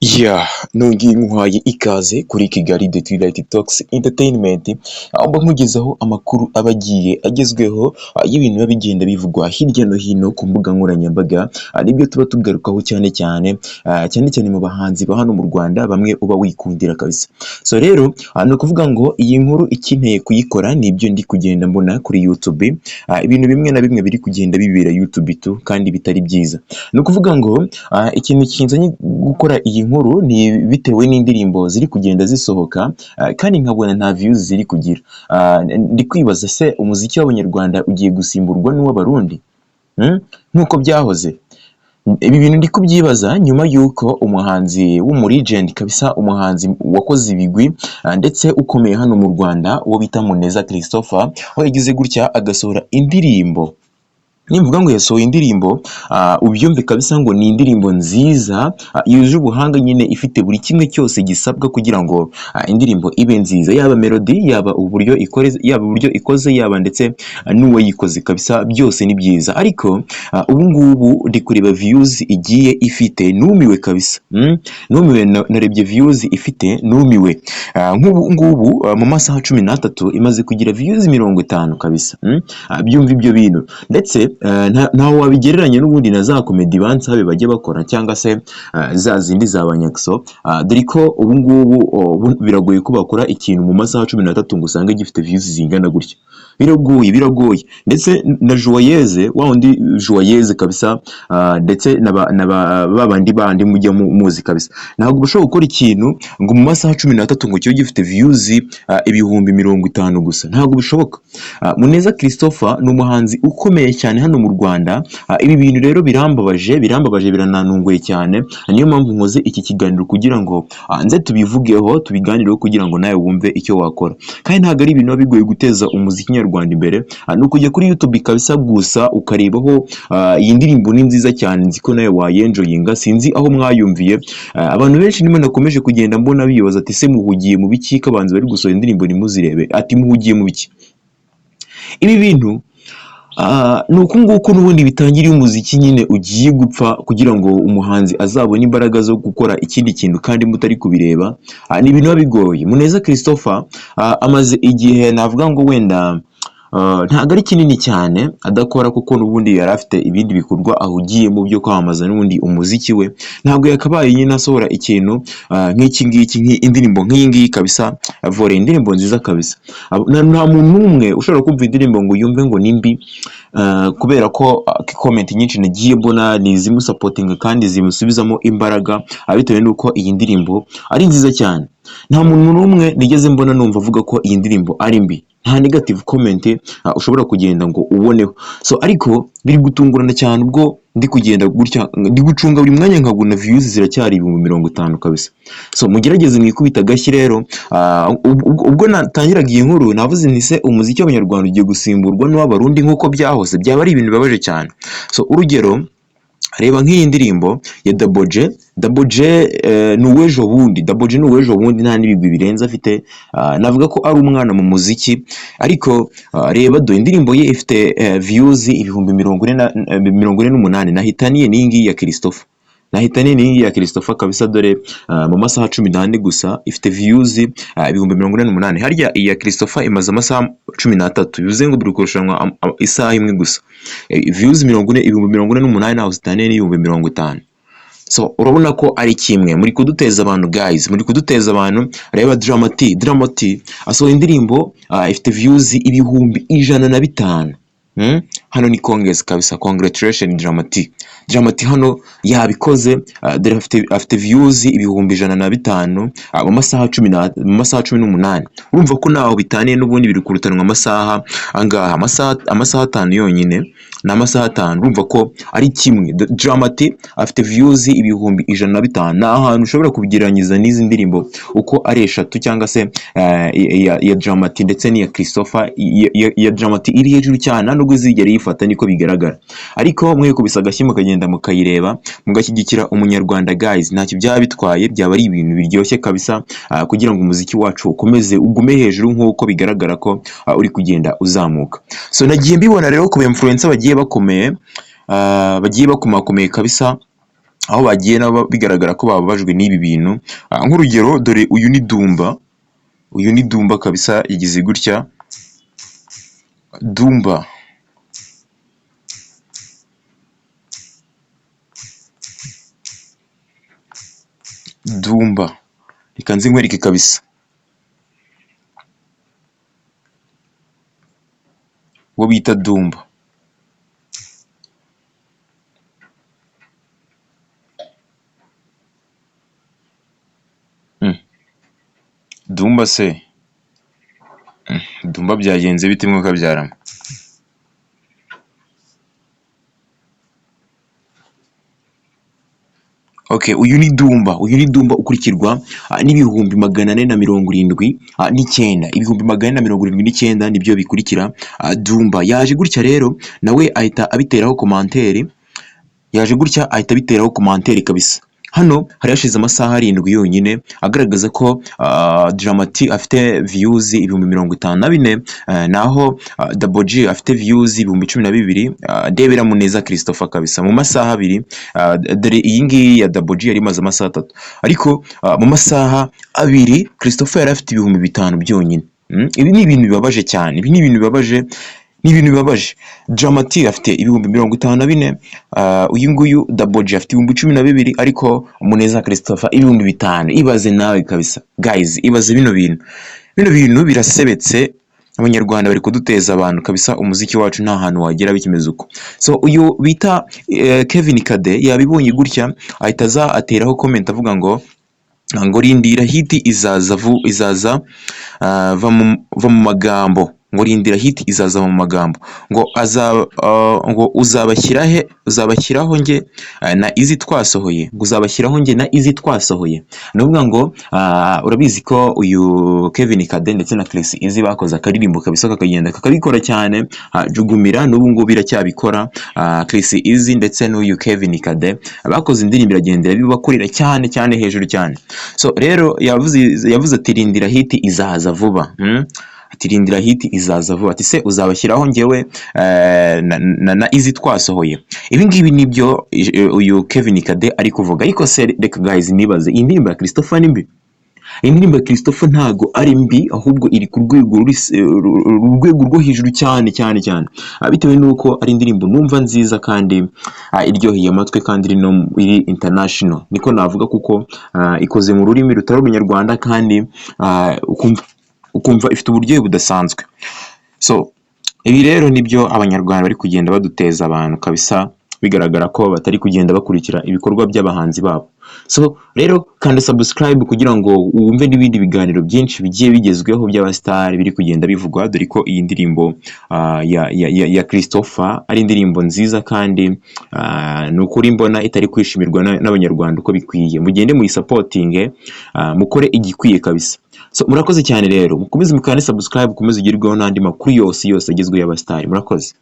Yeah, nongeye nkuhaye ikaze kuri Kigali The Twilight Talks Entertainment, aho mba nkugezaho amakuru aba agiye agezweho y'ibintu biba bigenda bivugwa hirya no hino ku mbuga nkoranyambaga, nibyo tuba tugarukaho cyane cyane, cyane cyane mu bahanzi ba hano mu Rwanda bamwe uba wikundira kabisa. So rero ni ukuvuga ngo iyi nkuru ikinteye kuyikora ni ibyo ndi kugenda mbona kuri YouTube, ibintu bimwe na bimwe biri kugenda bibera YouTube tu kandi bitari byiza. Ni ukuvuga ngo ikintu kinzanye gukora iyi nkuru ni bitewe n'indirimbo ziri kugenda zisohoka, kandi nkabona nta views ziri kugira. Ndi kwibaza se umuziki w'Abanyarwanda ugiye gusimburwa n'uw'Abarundi? Nk'uko byahoze? Ibi bintu ndi kubyibaza nyuma y'uko umuhanzi w'umulegend kabisa, umuhanzi wakoze ibigwi ndetse ukomeye hano mu Rwanda, uwo bita Muneza Christopher, aho yagize gutya agasohora indirimbo. Nimvuga ngo yasohoye indirimbo, ubyumve kabisa ngo ni indirimbo nziza yuje ubuhanga nyine, ifite buri kimwe cyose gisabwa kugira ngo indirimbo ibe nziza, yaba melody, yaba uburyo ikore, yaba uburyo ikoze, yaba ndetse n'uwayikoze kabisa, byose ni byiza. Ariko ubu ngubu ndi kureba views igiye ifite, numiwe kabisa. Numiwe, narebye views ifite numiwe. Nk'ubu ngubu mu masaha 13 imaze kugira views 50 kabisa. Byumva ibyo bintu, ndetse ntaho wabigereranya n'ubundi na za comedy bansabe bajya bakora cyangwa se za zindi za banyakso, dore ko ubu ngubu biragoye ko bakora ikintu mu masaha 13 ngo usange gifite views zingana gutya. Biragoye, biragoye. Ndetse na Joyeuse wa wundi, Joyeuse kabisa, ndetse na ba bandi bandi mujya muzi kabisa, ntabwo bashobora gukora ikintu ngo mu masaha 13 ngo kibe gifite views 50,000 gusa, ntabwo bishoboka. Muneza Christopher ni umuhanzi ukomeye cyane hano mu Rwanda. Ibi bintu rero birambabaje, birambabaje, birananunguye cyane. Niyo mpamvu nkoze iki kiganiro kugira ngo nze tubivugeho, tubiganireho, kugira ngo nawe wumve icyo wakora. Kandi ntabwo ari ibintu biba bigoye guteza umuziki nyarwanda imbere, ni ukujya kuri YouTube kabisa gusa ukarebaho. Iyi ndirimbo ni nziza cyane, nzi ko nawe wayenjoyinga. Sinzi aho mwayumviye. Abantu benshi ndimo nakomeje kugenda mbona bibaza ati: "Se muhugiye mu biki ko abahanzi bari gusohora indirimbo ntimuzirebe?" Ati: "Muhugiye mu biki?" Ibi bintu ni uku nguku n'ubundi bitangira iyo umuziki nyine ugiye gupfa, kugira ngo umuhanzi azabone imbaraga zo gukora ikindi kintu kandi mutari kubireba. Ni ibintu biba bigoye. Muneza Christopher amaze igihe, navuga ngo wenda ntabwo ari kinini cyane adakora, kuko n'ubundi yari afite ibindi bikorwa ahugiyemo byo kwamamaza n'ubundi umuziki we. Ntabwo yakabaye nyine asohora ikintu nk'iki ngiki, indirimbo nk'iyi ngiyi kabisa, vore indirimbo nziza kabisa. Nta muntu n'umwe ushobora kumva indirimbo ngo yumve ngo ni mbi, kubera ko comment nyinshi nagiye mbona ni izimusupportinga kandi zimusubizamo imbaraga, bitewe n'uko iyi ndirimbo ari nziza cyane. Nta muntu n'umwe nigeze mbona numva avuga ko iyi ndirimbo ari mbi. Nta negative comment ushobora kugenda ngo uboneho. So ariko biri gutungurana cyane ubwo ndi kugenda gutya, ndi gucunga buri mwanya nkabona views ziracyari 50,000 kabisa. So mugerageze mwikubita agashyi rero. Ubwo natangiraga iyi nkuru navuze nti: "Se umuziki w'Abanyarwanda ugiye gusimburwa n'uw'Abarundi nk'uko byahose?" Byaba ari ibintu bibabaje cyane. So urugero, reba nk'iyi ndirimbo ya Double J. Double J ni uw'ejo bundi, Double J ni uw'ejo bundi, nta n'ibigwi birenze afite. Navuga ko ari umwana mu muziki, ariko reba do indirimbo ye ifite views ibihumbi mirongo ine na 48, nahitaniye n'iyi ngiyi ya Christopher, nahitaniye n'iyi ngiyi ya Christopher kabisa. Dore mu masaha 14 gusa ifite views 48,000. Harya iya Christopher imaze amasaha 13, bivuze ngo biri kurushanwa isaha imwe gusa. Views 40, 48,000 ntaho zitaniye n'ibihumbi 50. So urabona ko ari kimwe. Muri kuduteza abantu guys, muri kuduteza abantu. Reba Drama T, Drama T asohoye indirimbo ifite views 105,000. Hano ni congrats kabisa, congratulation Drama T. Drama T hano yabikoze. Dore afite views 105,000 mu masaha 18. Urumva ko ntaho bitaniye n'ubundi, biri kurutanwa amasaha angaha? Amasaha 5 yonyine, ni amasaha 5. Urumva ko ari kimwe. Drama T afite views 105,000. Ni ahantu ushobora kubigereranyiriza n'izi ndirimbo uko ari eshatu, cyangwa se iya Drama T ndetse n'iya Christopher. Iya Drama T iri hejuru cyane, nta nubwo izigera yifata, niko bigaragara. Ariko mwikubise agashyi mukagenda mukayireba, mugashyigikira Umunyarwanda guys, ntacyo byaba bitwaye, byaba ari ibintu biryoshye kabisa, kugira ngo umuziki wacu ukomeze ugume hejuru nk'uko bigaragara ko uri kugenda uzamuka. So nagiye mbibona rero ku ba influencer bagiye bakomeye, bagiye bakomakomeye kabisa. Aho bagiye nabo bigaragara ko bababajwe n'ibi bintu. Nk'urugero dore uyu ni Dumba, uyu ni Dumba kabisa, yagize gutya Dumba. Dumba reka nze nkwereke kabisa, uwo bita Dumba. Dumba se, Dumba byagenze bite mwakabyaramo? Okay, uyu ni Dumba, uyu ni Dumba ukurikirwa n'479,000, 479,000 nibyo bikurikira Dumba. Yaje gutya rero nawe ahita abiteraho commentaire, yaje gutya ahita abiteraho commentaire kabisa. Hano hari hashize amasaha 7 yonyine agaragaza ko Drama T afite views 54,000, naho Double G afite views 12,000. Ndebera Muneza Christopher kabisa mu masaha 2, dore iyi ngiyi ya Double G yari imaze amasaha 3, ariko mu masaha 2 Christopher yari afite 5,000 byonyine. Ibi ni ibintu bibabaje cyane, ibi ni ibintu bibabaje, ni ibintu bibabaje. Drama T afite 54,000, uyu nguyu Double G afite 12,000, ariko Muneza Christopher 5,000. Ibaze nawe kabisa guys, ibaze bino bintu, bino bintu birasebetse. Abanyarwanda bari kuduteza abantu kabisa, umuziki wacu nta hantu wagera bikimeze uko. So uyu bita Kevin Kade yabibonye gutya ahita aza ateraho comment avuga ngo rindira hit izaza izaza va mu magambo, ngo rindira hit izaza mu magambo, ngo ngo uzabashyira he, uzabashyiraho nge na izi twasohoye, ngo uzabashyiraho nge na izi twasohoye. Ni ukuvuga ngo urabizi ko uyu Kevin Kade ndetse na Chris Eazy bakoze akaririmbo kabisa kakagenda kakabikora cyane, Jugumira n'ubu ngubu iracyabikora. Chris Eazy ndetse n'uyu Kevin Kade bakoze indirimbo iragendera bibakorera cyane cyane hejuru cyane. So rero yavuze ati rindira hit izaza vuba. Ati rindira hit izaza vuba, ati se uzabashyiraho ngewe na izi twasohoye. Ibi ngibi nibyo uyu Kevin Kade ari kuvuga. Ariko se reka guys nibaze, iyi ndirimbo ya Christopher ni mbi? Iyi ndirimbo ya Christopher ntago ari mbi, ahubwo iri ku rwego rwego rwo hejuru cyane cyane cyane, bitewe n'uko ari indirimbo numva nziza kandi iryoheye amatwi kandi iri international, niko navuga, kuko ikoze mu rurimi rutari urunyarwanda kandi ukumva ifite uburyohe budasanzwe. So ibi rero nibyo abanyarwanda bari kugenda baduteza abantu kabisa, bigaragara ko batari kugenda bakurikira ibikorwa by'abahanzi babo. So rero kanda subscribe kugira ngo wumve n'ibindi biganiro byinshi bigiye bigezweho by'abasitari biri kugenda bivugwa, dore ko iyi ndirimbo ya Christopher ari indirimbo nziza kandi ni ukuri mbona itari kwishimirwa n'abanyarwanda uko bikwiye. Mugende muyisapotinge, mukore igikwiye kabisa. So murakoze cyane rero, mukomeze mukande subscribe, mukomeze ugerweho n'andi makuru yose yose agezweho y'abasitari. Murakoze.